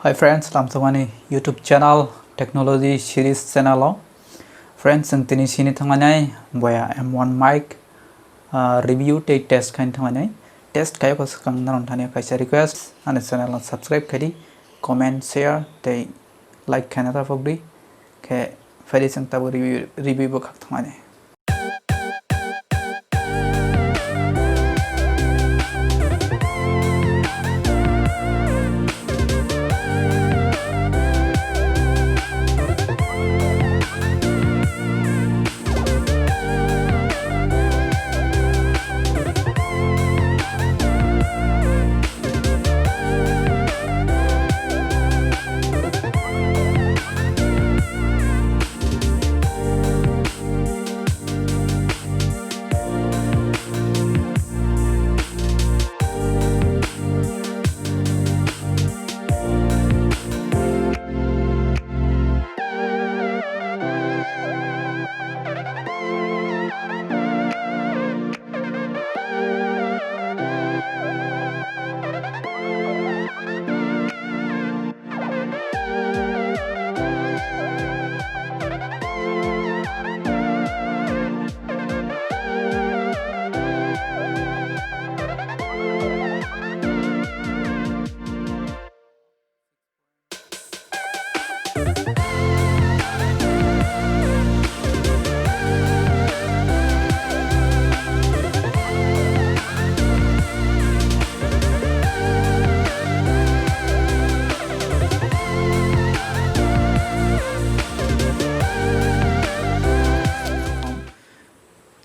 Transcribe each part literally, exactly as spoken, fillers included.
Hi friends, lamsokmani YouTube channel, Technology Series channel o. Friends, ang tini sini thanglainai boya M one mic, ah, review tei test khaini thanglainai. Test khaiyokho swkang norok thani kaisa request, ani channel no subscribe khaidi, comment, share tei like khaina ta phokdi. Khe phaidi chwng tabuk review, review bo khak thanglainai.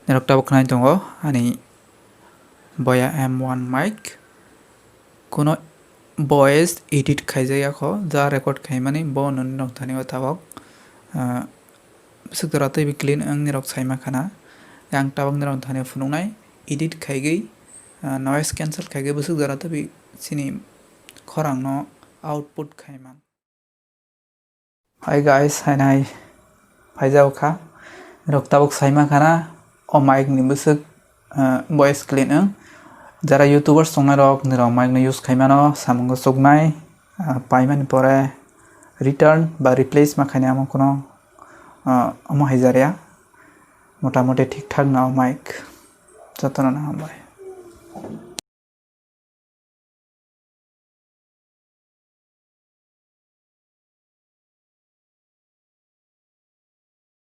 Norok tabuk khwnai tongo ani boya M one mic. Kuno voice edit khaijak ya kho, ja record khaimani bo nini rok thani o tabok, ah, bwswk jora tei bi clean wng nini rok saima khana. Ang tabok nini rok thani phunuknai edit khaigwi, ah, noise cancel khaigwi bwswk jora tei bi chini khorang no output khaiman. Hi guys, hai nai phaijao kha. Rok tabuk saima khana o mic ni bwswk, ah, voice clean wng. Jara YouTubers tongnai rok nirok mic no use khaimano samung chuknai, ah, paimani pore return ba replace ma khainai amo kuno, ah, omo haijarya. Motamoti thik thak na o mic. Jotono no hambai.